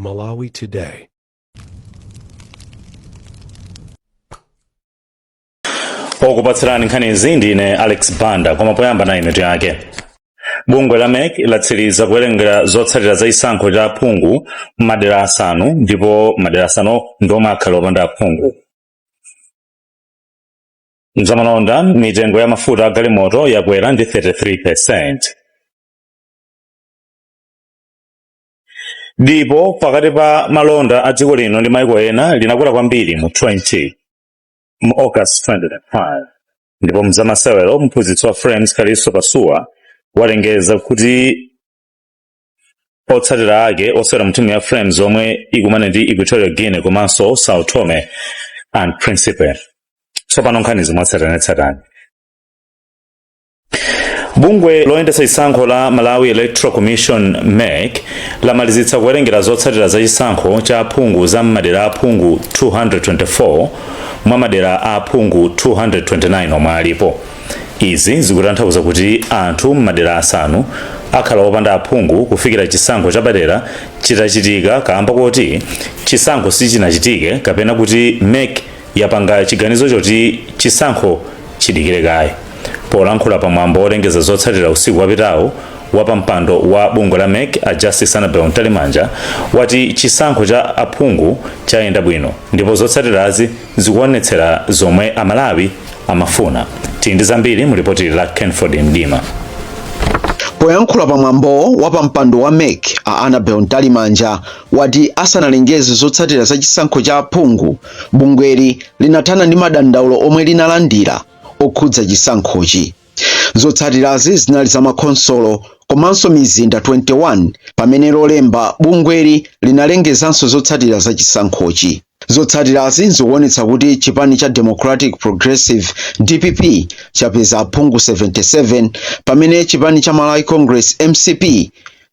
Malawi Today. Okupatsirani nkhanizi ndine Alex Banda, koma poyamba nayi mitu yake. Bungwe la MEC latsiriza kuwerengera zotsatira za chisankho cha aphungu m'madera asanu, ndipo madera asanu ndi omwe akhala opanda aphungu. Mzamalonda, mitengo ya mafuta a galimoto yakwera ndi 33%. Dipo pakati pa malonda a dziko lino ndi maiko ena linakwera kwambiri mu August 2025. Ndipo mzamasewero, mphunzitsi wa Flames Kalisto Pasuwa walengeza kuti otsatira ake osewera mu timu ya Flames omwe ikumane ndi Equatorial Guinea komanso Sao Tome and Principe. Tsopano nkhanizi mwatsatanetsatane. Bungwe loyendetsa chisankho la Malawi Electoral Commission, MEC, lamalizitsa kuwerengera zotsatira za chisankho cha aphungu za m'madera aphungu 224 mwa madera a aphungu 229 omwe alipo. Izi zikutanthauza kuti anthu m'madera asanu akhala opanda aphungu kufikira chisankho chapadera chitachitika, kamba koti chisankho sichinachitike kapena kuti MEC yapanga chiganizo choti chisankho chidikire kaye. Polankhula pamwambo wolengeza zotsatira usiku wapitawo, wapampando wa bungwe la MEC a Justice Annabel Mtalimanja wati chisankho cha aphungu chayenda bwino ndipo zotsatirazi zikuonetsera zomwe Amalawi amafuna. Tili ndi zambiri mu lipoti la Kenford Mdima. Poyankhula pamwambowo, wapampando wa MEC a Annabel Mtalimanja wati asanalengeze zotsatira za chisankho cha aphungu, bungweli linathana ndi madandaulo omwe linalandira okhudza chisankhochi. Zotsatirazi zinali za makhonsolo komanso mizinda 21, pamene Lolemba bungweli linalengezanso zotsatira za chisankhochi. Zotsatirazi zikuonetsa kuti chipani cha Democratic Progressive, DPP, chapeza aphungu 77, pamene chipani cha Malawi Congress, MCP,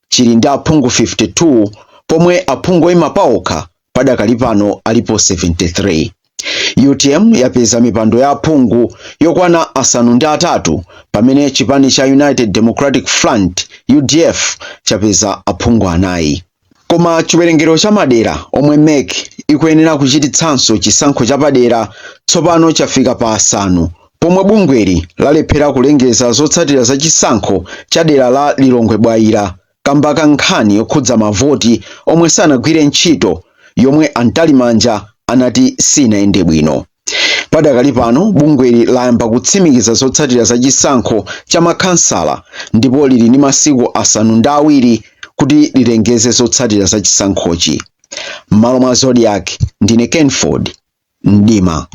chili ndi aphungu 52, pomwe aphungu oyima paokha padakali pano alipo 73. UTM yapeza mipando ya aphungu yokwana 8, pamene chipani cha United Democratic Front, UDF, chapeza aphungu 4. Koma chiwerengero cha madera omwe MEC ikuyenera kuchititsanso chisankho chapadera tsopano chafika pa asanu, pomwe bungweli lalephera kulengeza zotsatira za chisankho cha dera la Lilongwe Bwaila kamba ka nkhani yokhudza mavoti omwe sanagwire ntchito, yomwe a Mtalimanja anati sinayende bwino. Padakali pano bungweli layamba kutsimikiza zotsatira za chisankho cha makhansala ndipo lili ndi masiku 7 kuti lilengeze zotsatira za chisankhochi. M'malo mwa Zodiak, ndine Kenford Mdima.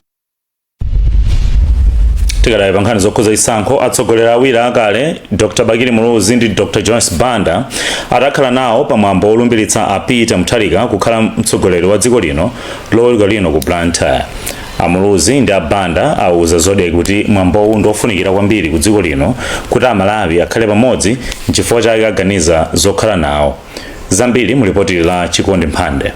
Tikadali pa nkhani zokhudza chisankho, atsogoleri awiri akale, Dr Bakili Muluzi ndi Dr Joyce Banda, atakhala nawo pamwambo wolumbiritsa a Peter Mutharika kukhala mtsogoleri wa dziko lino Loweruka lino ku Blantyre. A Muluzi ndi a Banda auza Zodiak kuti mwambowu ndi ofunikira kwambiri ku dziko lino kuti Amalawi akhale pamodzi, nchifukwa chake aganiza zokhala nawo. Zambiri mu lipoti la Chikondi Mphande.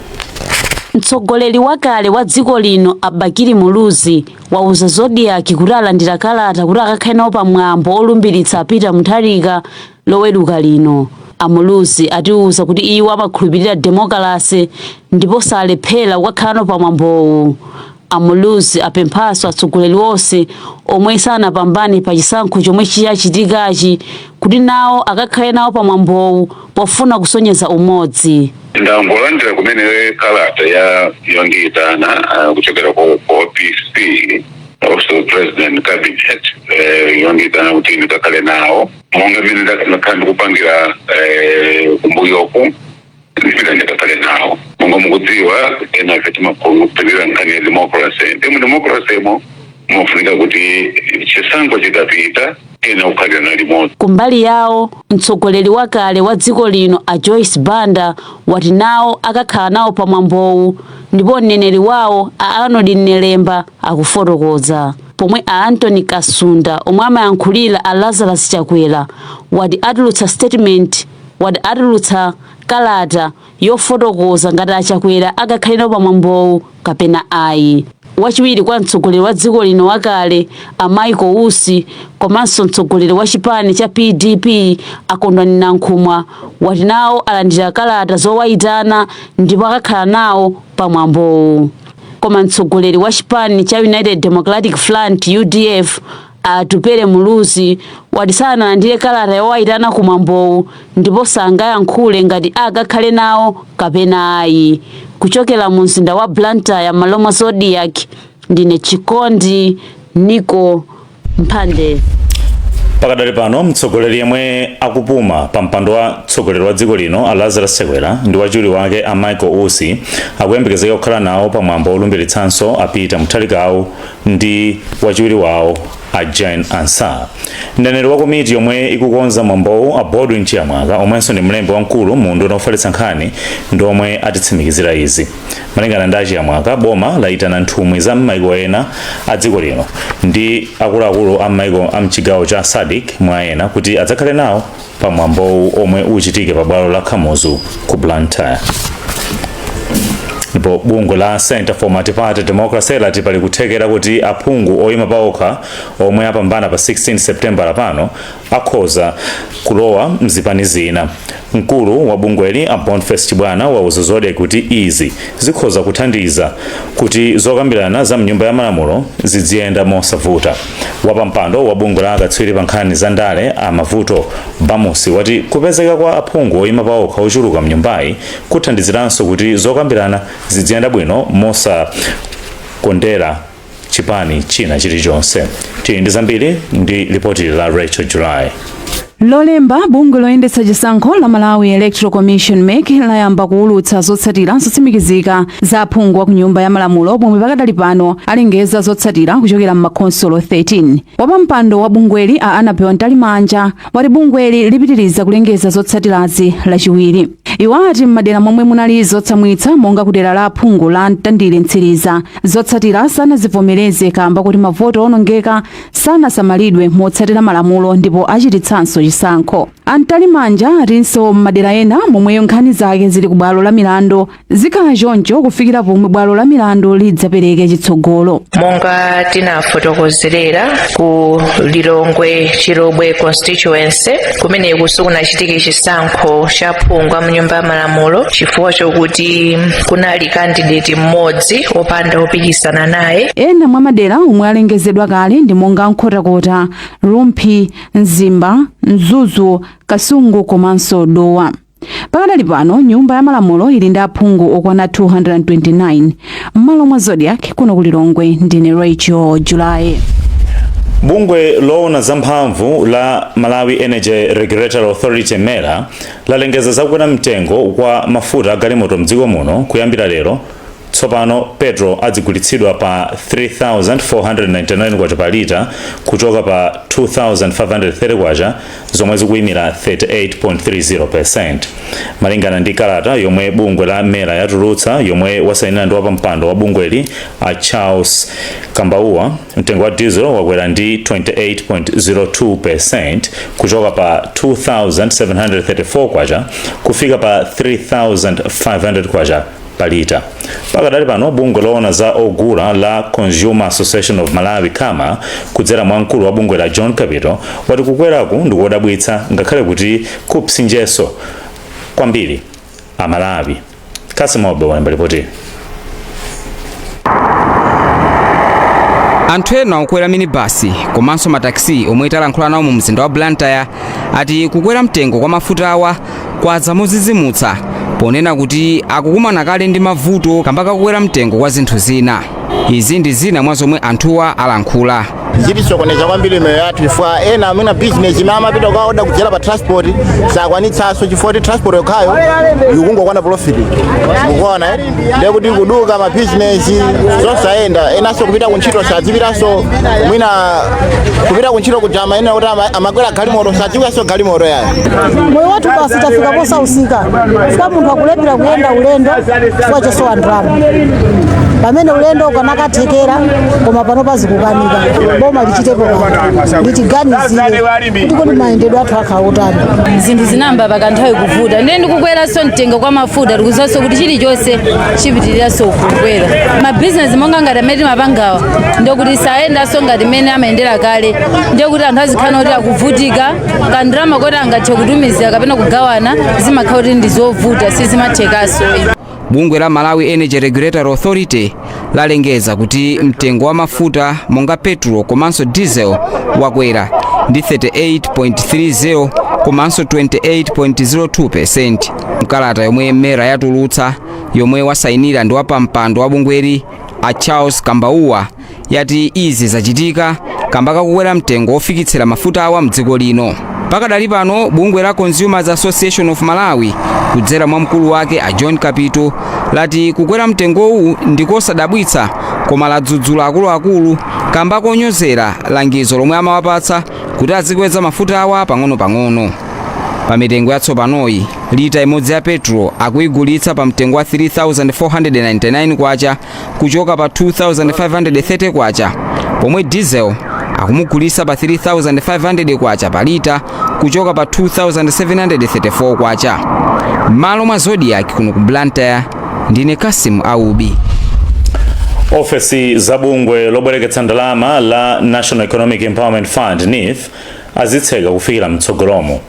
Mtsogoleri wakale wa dziko lino a Bakili Muluzi wauza Zodiak kuti alandira kalata kuti akakhale nawo pamwambo olumbiritsa a Peter Mutharika Loweruka lino. A Muluzi atiuza kuti iwo amakhulupirira demokalase ndipo salephera kukakhala nawo pamwambowu. A Muluzi apemphanso atsogoleri onse omwe sanapambane pa chisankho chomwe chiyachitikachi kuti nawo akakhale nawo pamwambowu pofuna kusonyeza umodzi. Ndangolandira kumene kalata ya yondiyitana kuchokera ku OPC, Office of President Cabinet, yondiyitana kuti ndikakhale nawo monga mmene ndakhala ndikupangira kumbuyoku. Ndipita ndikakhale nawo. Monga mukudziwa, ena ife timakhulupirira nkhani ya democracy, ndi mu democracy mo mumafunika kuti chisankho chikapita ena kukhalirana limodzi. Kumbali yawo, mtsogoleri wakale wa dziko lino a Joyce Banda wati nawo akakhala nawo pamwambowu, ndipo mneneri wawo a Arnold Nelemba akufotokoza, pomwe a Anthony Kasunda omwe amayankhulira a Lazarus Chakwera wati atulutsa statement, wati atulutsa kalata yofotokoza ngati a Chakwera akakhale nawo pamwambowu kapena ayi. Wachiwiri kwa mtsogoleri wa dziko lino wakale a Michael Usi komanso mtsogoleri wa chipani cha PDP a Kondwani Nankhumwa wati nawo alandira kalata zowayitana ndipo akakhala nawo pamwambowu. Koma mtsogoleri wa chipani cha United Democratic Front, UDF, Atupele Muluzi wati sanalandire kalata yowayitana kumwambowu ndipo sangayankhule ngati akakhale nawo kapena ayi. Kuchokera mu mzinda wa Blantyre, m'malo mwa Zodiak, ndine Chikondi Nico Mphande. Pakadali pano, mtsogoleri yemwe akupuma pa mpando wa mtsogoleri wa dziko lino a Lazarus Chakwera ndi wachiwiri wake a Michael Usi akuyembekezeka kukhala nawo pamwambo olumbiritsanso a Peter Mutharikawo ndi wachiwiri wawo a Jane Ansah. Mneneri wa komiti yomwe ikukonza mwambowu a Baldwin Chiyamwaka, omwenso ndi mlembi wamkulu mu unduna ofalitsa nkhani, ndi omwe atitsimikizira izi. Malingana ndi Achiyamwaka, boma layitana nthumwi za m'maiko ena a dziko lino ndi akuluakulu a m'maiko a mchigawo cha SADC mwa ena kuti adzakhale nawo pamwambowu omwe uchitike pa bwalo la Kamuzu ku Blantyre. Ndipo bungwe la Center for Multiparty Democracy lati pali kuthekera kuti aphungu oyima paokha omwe apambana pa 16 September pano akhoza kulowa mzipani zina. Mkulu wa bungweli a Boniface Chibwana wauza Zodiak kuti izi zikhoza kuthandiza kuti zokambirana za mnyumba ya malamulo ziziyenda mosavuta. Wapampando wa bungwe la akatswiri pa nkhani za ndale a Mavuto Bamusi wati kupezeka kwa aphungu oyima paokha ochuluka mnyumbayi kuthandiziranso kuti zokambirana ziziyenda bwino mosakondera chipani china chilichonse. Tili ndi zambiri ndi ripoti la Rachel July. Lolemba, bungwe loyendetsa chisankho la Malawi Electoral Commission, MEC, layamba kuwulutsa zotsatira zotsimikizika za aphungu a ku Nyumba ya Malamulo, pomwe pakadali pano alengeza zotsatira kuchokera m'makhonsolo 13. Wapampando wa bungweli a Annabel Mtalimanja wati bungweli lipitiriza kulengeza zotsatirazi Lachiwiri. Iwo ati m'madera momwe munali zotsamwitsa, monga kudera la aphungu la Mtandire Mtsiriza, zotsatira sanazivomereze kamba kuti mavoto onongeka sanasamalidwe motsatira malamulo ndipo achititsanso chisankho. Amtalimanja atinso m'madera ena momwe nkhani zake zili ku bwalo la milandu, zikhala choncho kufikira pomwe bwalo la milandu lidzapereke chitsogolo. Monga tinafotokozerera, ku Lilongwe Chilobwe constituency kumeneku sikunachitike chisankho cha phungu mu Nyumba ya Malamulo chifukwa chokuti kunali candidate mmodzi opanda opikisana naye. Ena mwa madera omwe alengezedwa kale ndi monga Nkhotakota, Rumphi, Mzimba, Mzuzu, Kasungu komanso Dowa. Pakadali pano Nyumba ya Malamulo ili ndi aphungu okwana 229. M'malo mwa Zodiak kuno ku Lilongwe, ndine Rachel July. Bungwe loona zamphamvu la Malawi Energy Regulatory Authority, MERA, lalengeza zakukwera mtengo kwa mafuta a galimoto mdziko muno kuyambira lero. Tsopano petrol adzigulitsidwa pa 3499 kwacha pa lita kuchoka pa 2530 kwacha, zomwe zikuyimira 38.30%. Malingana ndi kalata yomwe bungwe la MERA yatulutsa, yomwe wasayinira ndi wapampando wa bungweli a Charles Kambauwa, mtengo wa diesel wakwera ndi 28.02% kuchoka pa 2734 kwacha kufika pa 3500 kwacha pa lita. Pakadali pano, bungwe loona za ogula la Consumer Association of Malawi, CAMA, kudzera mwa mkulu wa bungwe la John Capital, wati kukweraku ndikodabwitsa ngakhale kuti kupsinjenso kwambiri Amalawi. Kasimobe walemba ripoti. Anthu ena okwera minibasi komanso matakisi omwe talankhula nawo mu mzinda wa Blantyre ati kukwera mtengo kwa mafuta awa kwadza modzidzimutsa, ponena kuti akukumana kale ndi mavuto kamba kakukwera mtengo kwa zinthu zina. Izi ndi zina mwa zomwe anthuwa alankhula. Zitisokoneza kwambiri miyoyo yathu chifukwa ena amene business imene amapita kukaoda kudzera pa transport sakwanitsanso, chifukwa kuti transport yokhayo ikungokwana profit, mukuona, eh? Ndiye kuti kuduka ma business zosayenda, enanso kupita kuntchito sadzipitanso, mwina kupita kuntchito kuja amayenera kuti amakwera galimoto, sadziwikanso galimoto yayo. Moyo wathu basi tafika posausika, chifukwa munthu akulephera kuyenda ulendo chifukwa chosowa ndalama. Pamene ulendo ukanakathekera, koma pano pazikukanika. Boma lichitepo kanthu, litiganizire kuti kodi mayendedwe athu akhala otani. Zinthu zinamba pakanthawi kuvuta, ndiye ndikukweranso mtengo kwa mafuta. Tikuzanso kuti chilichonse chipitiriranso kukwera. Mabizinesi monga ngati amene timapangawa, ndikuti sayendanso ngati mmene amayendera kale. Ndiye kuti anthu azikhala kuti akuvutika kandalama koti angathe kutumizira kapena kugawana, zimakhala kuti ndi zovuta, sizimathekanso. Bungwe la Malawi Energy Regulatory Authority lalengeza kuti mtengo wa mafuta monga petrol komanso diesel wakwera ndi 38.30 komanso 28.02%. Mkalata yomwe MERA yatulutsa, yomwe wasayinira ndi wapampando wa bungweli a Charles Kambauwa, yati izi zachitika kamba kakukwera mtengo wofikitsira mafuta awa mdziko lino. Pakadali pano, bungwe la Consumers Association of Malawi, kudzera mwa mkulu wake a John Kapito, lati kukwera mtengowu ndikosadabwitsa, koma ladzudzula akuluakulu kamba konyozera langizo lomwe amawapatsa kuti azikweza mafuta awa pang'ono-pang'ono. Pa mitengo yatsopanoyi, lita imodzi ya petrol akuyigulitsa pa mtengo wa 3499 kwacha kuchoka pa 2530 kwacha, pomwe diesel akumugulitsa pa 3500 kwacha pa lita kuchoka pa 2734 kwacha. M'malo mwa Zodiak kuno ku Blantyre, ndine Kasim Aubi. Ofesi za bungwe lobwereketsa ndalama la National Economic Empowerment Fund, NEEF, azitseka kufikira mtsogolomo.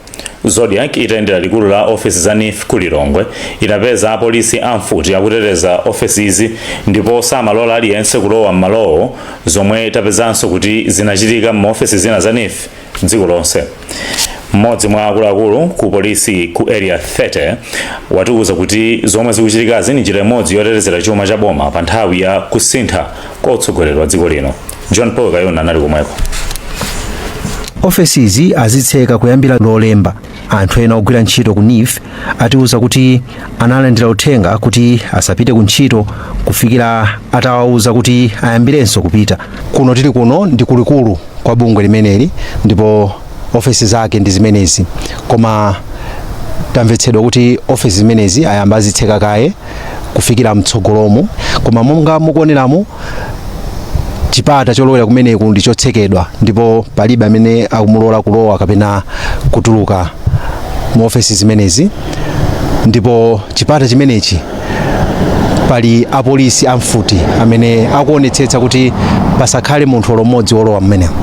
Zodiak itayendera likulu la ofesi za NEEF ku Lilongwe, inapeza apolisi amfuti akuteteza ofesi izi ndipo samalola aliyense kulowa m'malowo, zomwe tapezanso kuti zinachitika m'maofesi zina za NEEF dziko lonse. Mmodzi mwa akuluakulu ku polisi ku Area 30 watiuza kuti zomwe zikuchitikazi ni njira imodzi yotetezera chuma cha boma pa nthawi ya kusintha kwa utsogoleri wa dziko lino. John Paul Kayuna anali komweko. Ofesizi azitseka kuyambira Lolemba. Anthu ena ogwira ntchito ku NEEF atiuza kuti analandira uthenga kuti asapite ku ntchito kufikira atawauza kuti ayambirenso kupita. Kuno tili kuno ndi kulikulu kwa bungwe limeneli, ndipo ofesi zake ndi zimenezi, koma tamvetsedwa kuti ofesi zimenezi ayamba azitseka kaye kufikira mtsogolomo. Koma monga mukuoneramo, chipata cholowera kumeneku ndi chotsekedwa ndipo palibe amene akumulola kulowa kapena kutuluka mu ofesi zimenezi. Ndipo chipata chimenechi pali apolisi amfuti amene akuonetsetsa kuti pasakhale munthu mmodzi wolowa mmenemo.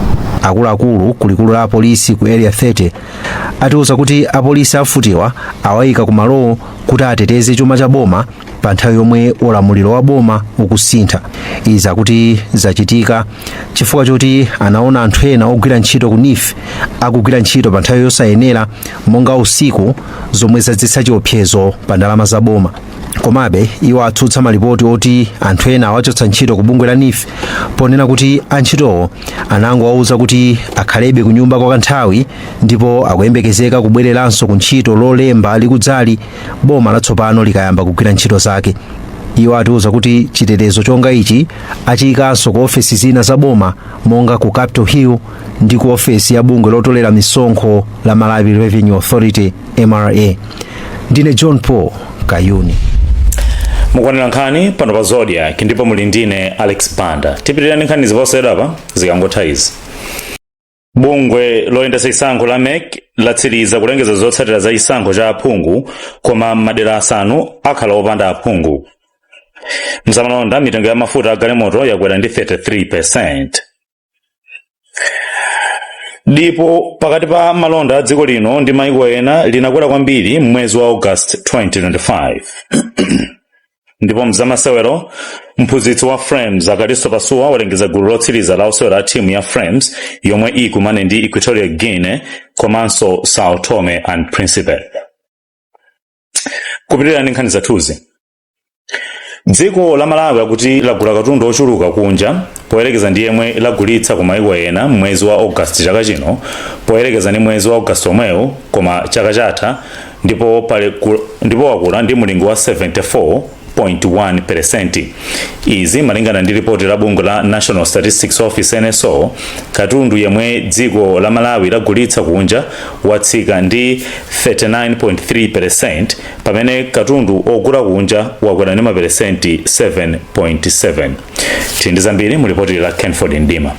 Akuluakulu kulikulu la apolisi ku Area 30 atiuza kuti apolisi amfutiwa awayika ku malowo kuti ateteze chuma cha boma pa nthawi yomwe ulamuliro wa boma ukusintha. Izi akuti zachitika chifukwa choti anaona anthu ena ogwira ntchito ku NEEF akugwira ntchito pa nthawi yosayenera, monga usiku, zomwe zadzetsa chiopsezo pa ndalama za boma. Komabe iwo atsutsa malipoti oti anthu ena awachotsa ntchito ku bungwe la NEEF, ponena kuti antchitowo anangowauza kuti akhalebe ku nyumba kwa kanthawi ndipo akuyembekezeka kubwereranso ku ntchito Lolemba likudzali, boma latsopano likayamba kugwira ntchito zake. Iwo atiuza kuti chitetezo chonga ichi achiyikanso ku ofesi zina za boma, monga ku Capitol Hill ndi ku ofesi ya bungwe lotolera misonkho la Malawi Revenue Authority, MRA. Ndine John Paul Kayuni. Mukuonera nkhani pano pa Zodiak ndipo muli ndine Alex Banda. Tipitirani nkhani ziposachedwapa zikangotha izi. Bungwe loyendetsa chisankho la MEC latsiriza kulengeza zotsatira za chisankho cha aphungu, koma madera asanu akhala opanda aphungu. Mzamalonda, mitengo ya mafuta a galimoto yakwera ndi 33. Dipo pakati pa malonda a dziko lino ndi maiko ena linakwera kwambiri mwezi wa August 2025. Ndipo mzamasewero, mphunzitsi wa Flames Akalisto Pasuwa walengeza gulu lotsiriza la osewera a timu ya Flames yomwe ikumane ndi Equatorial Guinea komanso Sao Tome and Principe. Kupitirira ndi nkhani zathuzi, dziko la Malawi akuti lagula katundu ochuluka kunja poyerekeza ndi yemwe lagulitsa ku maiko ena mwezi wa August chaka chino, poyerekeza ndi mwezi wa August omwewo koma chaka chatha, ndipo wakula ndi mulingo wa 74. 2.1%. Izi malingana ndi ripoti la bungwe la National Statistics Office, NSO. Katundu yemwe dziko la Malawi lagulitsa kunja watsika ndi 39.3%, pamene katundu ogula kunja wakwera ndi maperesenti 7.7. Tili ndi zambiri mu ripoti la Kenford Ndima.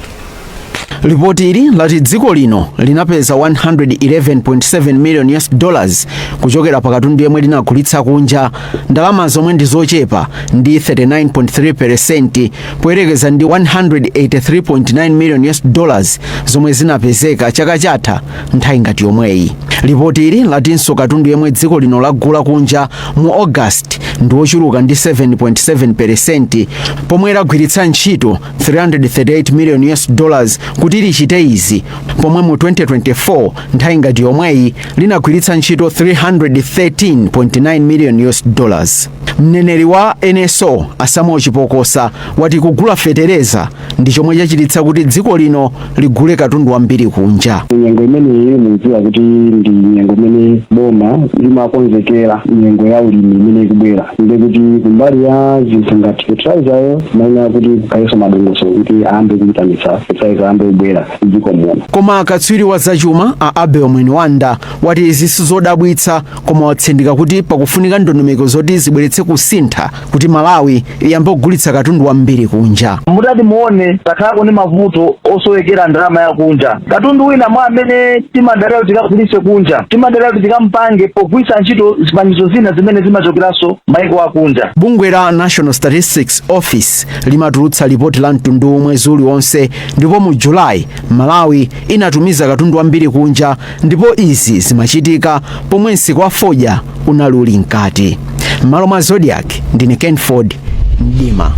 Ripoti ili lati dziko lino linapeza 111.7 million US dollars kuchokera pa katundu yemwe linagulitsa kunja, ndalama zomwe ndi zochepa ndi 39.3% poyerekeza ndi 183.9 million US dollars zomwe zinapezeka chaka chatha nthawi ngati yomweyi. Ripoti ili latinso katundu yemwe dziko lino lagula kunja mu August ndi wochuluka ndi 7.7%, pomwe lagwiritsa ntchito 338 million US dollars kuti lichite izi, pomwe mu 2024 nthawi ngati yomweyi linagwiritsa ntchito 313.9 million US dollars. Mneneri wa NSO, a Samuel Chipokosa, wati kugula fetereza ndi chomwe chachititsa kuti dziko lino ligule katundu wambiri kunja. Nyengo imeneyi mukudziwa kuti ndi nyengo imene boma limakonzekera nyengo ya ulimi imene ikubwera, ndekuti kumbali ya zinthu ngati fertilizer mayenera kuti kukhalenso madongosolo kuti ayambe kuyitanitsa fertilizer, ayambe kubwera mdziko muno. Koma akatswiri wa zachuma a Abel Mwiniwanda wati izi sizodabwitsa, koma watsindika kuti pakufunika ndondomeko zoti zibweretse kusintha kuti Malawi iyambe kugulitsa katundu wambiri kunja. Mutati muone, takhalako ndi mavuto osowekera ndalama yakunja. Katundu wina mwa amene timadalira kuti tikagulitse kunja, timadalira kuti tikampange pogwiritsa ntchito zipangizo zina zimene zimachokeranso maiko akunja. Bungwe la National Statistics Office limatulutsa lipoti la mtundu mwezi uliwonse, ndipo mu Julayi Malawi inatumiza katundu wambiri kunja, ndipo izi zimachitika pomwe msika wa fodya unali uli mkati. M'malo mwa Zodiak, ndine Kenford Mdima.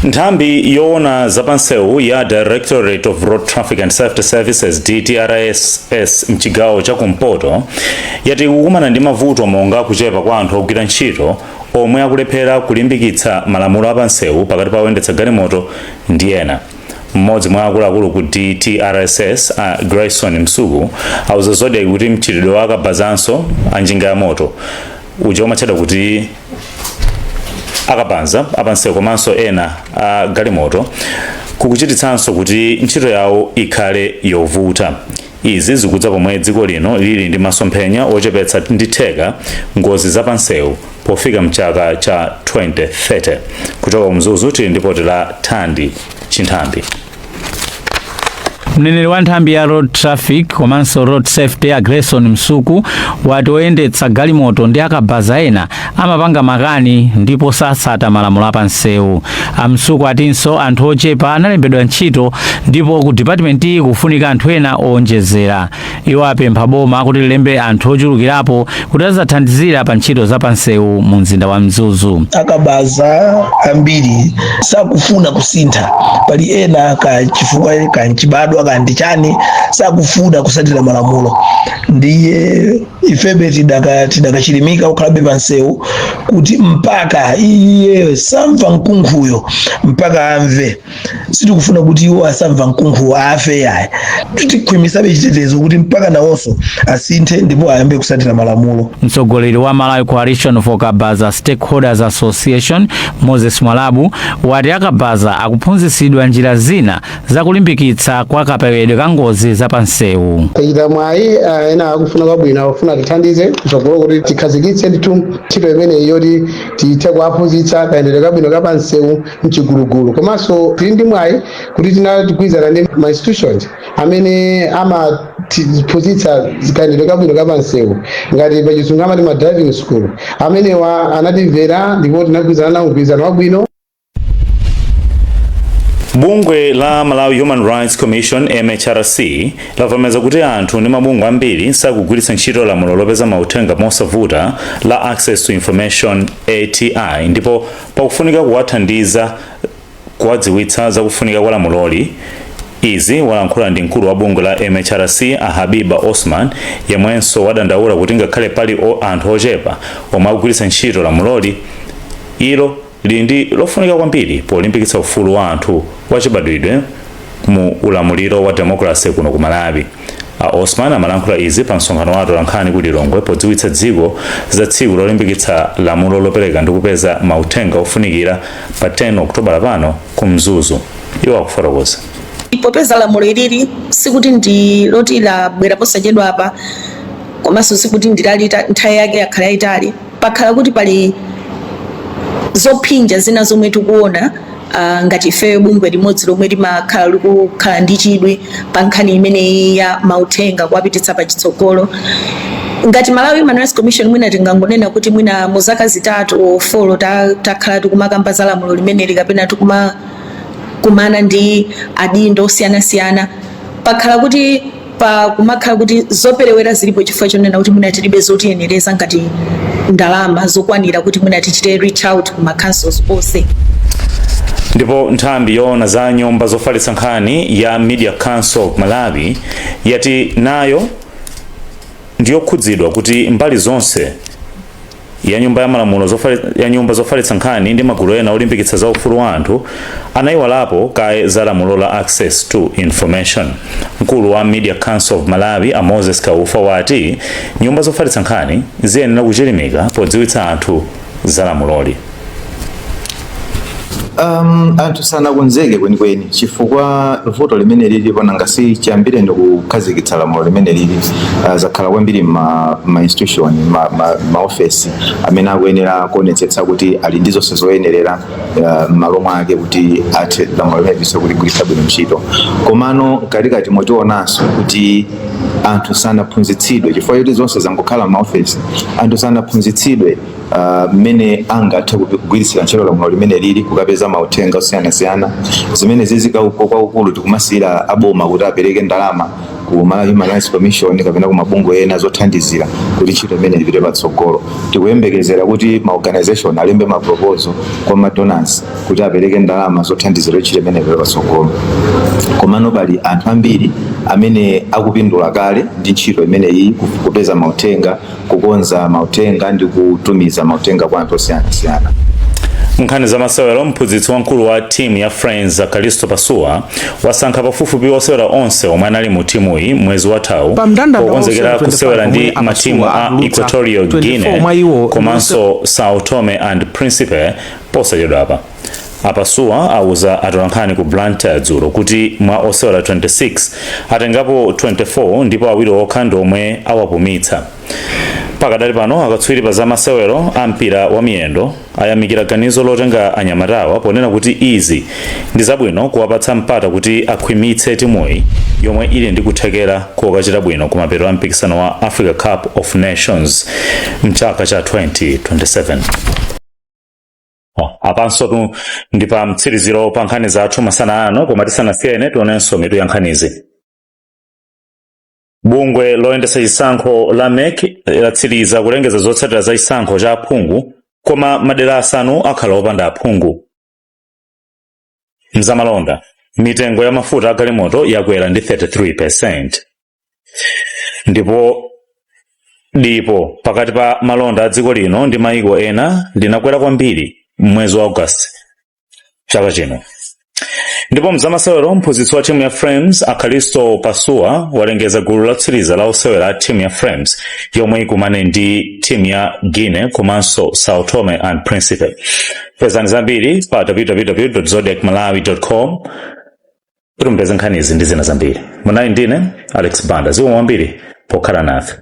Nthambi yoona zapansewu ya Directorate of Road Traffic and Safety Services, DTRSS, mchigawo cha kumpoto yati kukumana ndi mavuto monga kuchepa kwa anthu ogwira ntchito omwe akulephera kulimbikitsa malamulo apansewu pakati pa oyendetsa galimoto ndi ena. Mmodzi mwa akuluakulu ku DTRSS, a Grayson Msuku, auza Zodiak kuti mchitidwe wa akabazanso anjinga ya moto uja umatchedwa kuti akabanza apansewu komanso ena a galimoto kukuchititsanso kuti ntchito yawo ikhale yovuta. Izi zikudza pomwe dziko lino lili ndi masomphenya ochepetsa ndi theka ngozi zapansewu pofika mchaka cha 2030. Kuchoka ku Mzuzu tili ndi ripoti la Thandi Chinthambi. Mneneri wa nthambi ya road traffic komanso road safety, a Grayson Msuku, wati oyendetsa galimoto ndi akabaza ena amapanga makani ndipo satsata malamulo apansewu. Amsuku atinso anthu ochepa analembedwa ntchito ndipo ku department iyi kufunika anthu ena owonjezera. Iwo apempha boma kuti lilembe anthu ochulukirapo kuti azathandizira pa ntchito zapansewu mu mzinda wa Mzuzu. Akabaza ambiri sakufuna kusintha. Pali ena ka chifukwa kanchibadwa kandi chani, sakufuna kusatira malamulo. Ndiye ifebe tidakachilimika kukhalabe pansewu kuti mpaka iye samva mkunkhuyo mpaka amve. Sitikufuna kuti iwo asamva mkunkhuyo afe, yayi. Tikhwimisabe chitetezo kuti mpaka nawonso asinthe ndipo ayambe kusatira malamulo. Mtsogoleri wa Malawi Coalition for Kabaza Stakeholders Association, Moses Mwalabu, wati akabaza akuphunzitsidwa njira zina zakulimbikitsa kwa kapewedwe ka ngozi zapansewu. Tachita mwayi, ena akufuna kwabwino, akufuna tithandize kutsogolo kuti tikhazikitse ndithu ntchito imeneyi yoti tithe kuwaphunzitsa kayendedwe kabwino kapansewu mchigulugulu. Komanso tili ndi mwayi kuti tinagwirizana ndi ma institutions amene amatiphunzitsa kayendedwe kabwino kapansewu, ngati pachizungu amati ma driving school. Amenewa anatimvera ndipo tinagwirizana nawo mgwirizano wabwino. Bungwe la Malawi Human Rights Commission, MHRC, lavomereza kuti anthu ndi mabungwe ambiri sakugwiritsa ntchito lamulo lopeza mauthenga mosavuta la Access to Information, ATI, ndipo pakufunika kuwathandiza kuwadziwitsa zakufunika kwa lamuloli. Izi walankhula ndi mkulu wa bungwe la MHRC, a Habiba Osman, yemwenso wadandaula kuti ngakhale pali anthu ochepa omwe akugwiritsa ntchito lamuloli, ilo lili ndi lofunika kwambiri polimbikitsa ufulu wa anthu wachibadwidwe mu ulamuliro wa democracy kuno ku Malawi. A Osman amalankhula izi pa msonkhano wa atolankhani ku Lilongwe podziwitsa dziko za tsiku lolimbikitsa lamulo lopereka ndi kupeza mauthenga ofunikira pa 10 Okutobala pano ku Mzuzu. Iwo akufotokoza. Popeza lamulo ilili sikuti ndi loti labwera posachedwa apa, komanso sikuti ndilalita nthawi yake yakhala yayitali, pakhala kuti pali zophinja zina zomwe tikuona ngati ifeyo bungwe limodzi lomwe limakhala likukhala ndi chidwi pa nkhani imeneyi ya mauthenga kuwapititsa pachitsogolo ngati Malawi Human Rights Commission. Mwina tingangonena kuti mwina mu zaka 3 or 4 takhala tikumakamba za lamulo limeneli kapena tikumakumana ndi adindo osiyanasiyana, pakhala kuti pa kumakhala kuti zoperewera zilipo chifukwa chonena kuti mwina tilibe zotiyenereza ngati ndalama zokwanira kuti mwina tichite reach out ku ma councils onse. Ndipo nthambi yoona za nyumba zofalitsa nkhani ya Media Council of Malawi yati nayo ndiyokhudzidwa kuti mbali zonse ya nyumba ya malamulo ya nyumba zofalitsa nkhani ndi magulu ena olimbikitsa za ufulu wa anthu anayiwalapo kaye za lamulo la Access to Information. Mkulu wa Media Council of Malawi, a Moses Kaufa, wati nyumba zofalitsa nkhani ziyenera kuchilimika podziwitsa anthu za lamuloli. Anthu sanakonzeke kwenikweni chifukwa vuto limene lilipo nanga si chiyambire ndi kukhazikitsa lamulo limene lili zakhala kwambiri ma institution, ma ofesi amene akuyenera kuonetsetsa kuti ali ndi zonse zoyenerera m'malo mwake kuti athe lamulo limene lise kuligwiritsa bwino ntchito. Komano mkatikati motionanso kuti anthu sanaphunzitsidwe chifukwa choti zonse zangokhala m'maofesi, anthu sanaphunzitsidwe mmene angathe kugwiritsira ntchito lamulo limene lili kukapeza mauthenga osiyanasiyana. Zimene zizikauko kwakukulu tikumasiyira aboma kuti apereke ndalama ku Malawi Human Rights Commission kapena ku mabungwe ena zothandizira kuti ntchito imene ipite patsogolo. Tikuyembekezera kuti ma organization alembe ma proposal kwa ma donors kuti apereke ndalama zothandizira ntchito imene ipite patsogolo. Komano pali anthu ambiri amene akupindula kale ndi ntchito imeneyi, kupeza mauthenga, kukonza mauthenga ndi kutumiza mauthenga kwa anthu osiyanasiyana. Nkhani za masewero. Mphunzitsi wamkulu wa timu ya Flames, Kalisto Pasuwa, wasankha pafupifupi osewera onse omwe anali mu timuyi mwezi wathawu Pa mndandanda wa pokonzekera osewera kusewera 25 ndi omwe matimu Apasuwa a atulutsa, Equatorial 24 Guinea mwa iwo komanso Sao Tome and Principe posachedwapa. Apasuwa auza atolankhani ku Blantyre dzulo kuti mwa osewera 26 atengapo 24 ndipo awiri okha ndi omwe awapumitsa. Pakadali pano, akatswiri pa zamasewero a mpira wa miyendo ayamikira ganizo lotenga anyamatawa ponena kuti izi ndi zabwino kuwapatsa mpata kuti akhwimitse timuyi yomwe ili ndi kuthekera kokachita bwino kumapeto a mpikisano wa Africa Cup of Nations mchaka cha 2027. Oh, apanso tu ndi pa mtsiriziro pa nkhani zathu masana ano, koma tisanasiyene tionenso mitu ya nkhanizi. Bungwe loyendetsa chisankho la MEC latsiriza kulengeza zotsatira za chisankho cha aphungu, koma madera asanu akhala opanda aphungu. Mzamalonda, mitengo ya mafuta a galimoto yakwera ndi 33%. Ndipo dipo pakati pa malonda a dziko lino ndi mayiko ena linakwera kwambiri mwezi wa August chaka chino. Ndipo mzamasewero, mphunzitsi wa timu ya Flames, Akalisto Pasuwa, walengeza gulu lotsiriza la osewera a timu ya Flames yomwe ikumane ndi timu ya Guinea komanso Sao Tome and Principe. Pezani zambiri pa www zodiacmalawi com kuti mupeze nkhanizi ndi zina zambiri. Munali ndine Alex Banda. Zikomo kwambiri pokhala nafe.